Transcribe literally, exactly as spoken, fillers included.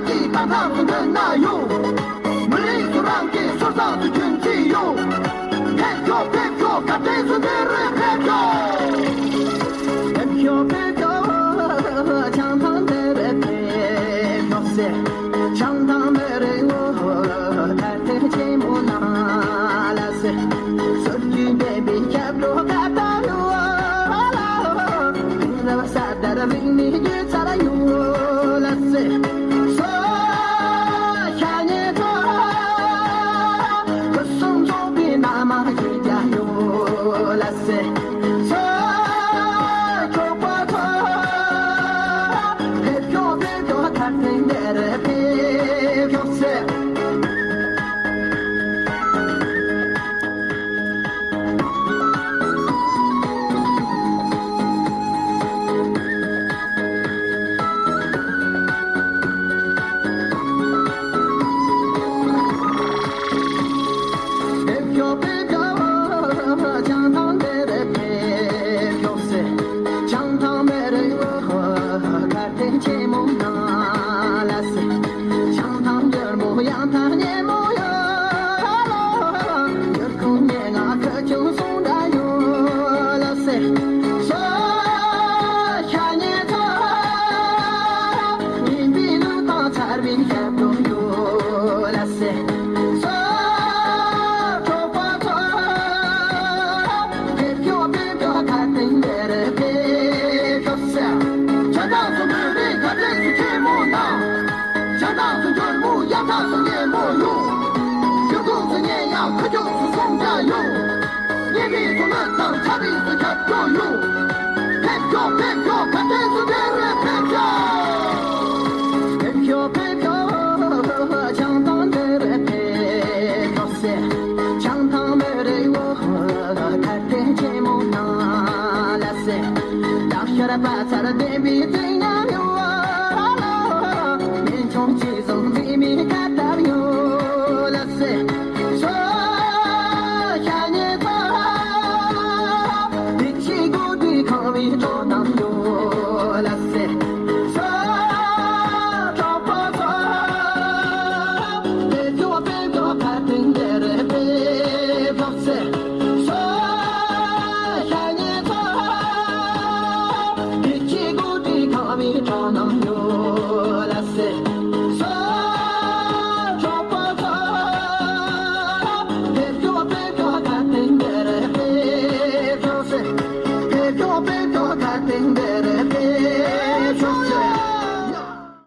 ཀྱི་དང་ཐག་ཏུ་འདོད་ན་ཡོང་། མི་རིགས་སུ་རང་གི་སོ་སོ་སུ་ཁྱོད་ཅི་ཡོང་། ཕེབས་ཤོག་ཕེབས་ཤོག་ག་དེ་སུ་འདི་རུ་ཕེབས་ཤོག་ཕེབས་ཤོག་ཕེབས་ཤོག་བྱང་ཐང་འདི་རུ་ཕེབས་ཤོག་ཟེར། བྱང་ཐང་མི་རིགས་ངོ་ཐར་ཐེངས་ཆེན་མོ་ནང་ལ་ཟེར། སོར་གྱི་འདས་པའི་སྐྱབས་འགྲོ་ག་ད་ཡོད་ལ། ས་དར་རིང་ནས་རྒྱུ་ཚར་ཡོད་ལ་སེ། སོ་ཤ་ཉེ་ཚོ། ཁུ་སུམ་ཚོགས་པའི་ན་མ་ཞིག་ཀྱང་ཡོད་ལ་སེ། སོ་ཆོག་པ་ཚོ། ཕེབས་ཤོག་ཕེབས་ཤོག་ཐར་ཐེངས་འདིར་ཕེབས་ཤོག་སེ། ཕེབས་ཤོག་ཕེབས་ཤོག་བྱང་ཐང་འདིར་ཕེབས་ཤོག་ཟེར། བྱང་ཐང་མི་རིགས་ངོ་གར་སྟེགས་ཆེན་མོ་ནང་ལ་ཟེར། བྱང་ཐང་འགྱུར་མོ་ཡང་ཐང་ཉེ་མོ་ཡོད་ལ། འགྱུར་ཁུངས་ཉེ་ང་ཁ་ཆུང་སོང་འདྲ་ཡོད་ལ་ཟེར། སོ་ཤ་ཉེ་ཚོ། ཉིན་པའི་ལུགས་དང་ཚར་བའི་ཞབས་བྲོ་ཡོད་ལ་ཟེར། སོ་གྲོགས་པོ་ཚོ། ཕེབས་ཤོག་ཕེབས་ཤོག་ཁ་སྟེང་འདིར་ཕེབས་ཤོག་ཟེར། བྱ་བྲག་སུ་མོས་པའི་དགའ་སྟོན་སུ་ཆེན་མོ་གནང་། བྱ་བྲག་སུ་འཇོལ་མོ་གཡའ་བྲག་སུ་ཉེ་མོ་ཡོང་། ཞུ་ཁུག་སུ་ཉེ་ཡང་ཁུ་ཆུང་སུ་སོང་ཀྱང་ཡོང་། ཉེ་མིའི་སུ་ལོད་དང་ཆ་རིགས་སུ་ཁྱབ་སྐྱོ་ཡོང་། ཕེབས་ཤོག་ཕེབས་ཤོག་ག་དེ་སུ་དེ་རེད་ཕེབས་ཤོག་ཕེབས་ཤོག་ཕེབས་ཤོག་བྱང་ཐང་འདིར་ཕེབས་ཤོག་ཟེར། བྱང་ཐང་མི་རིགས་ངོ་ཐར་ཐེངས་ཆེན་མོ་ནང་ལ་ཟེར། ལག་ཤར་པ་ཚར་བདེན་པའི་བཙན་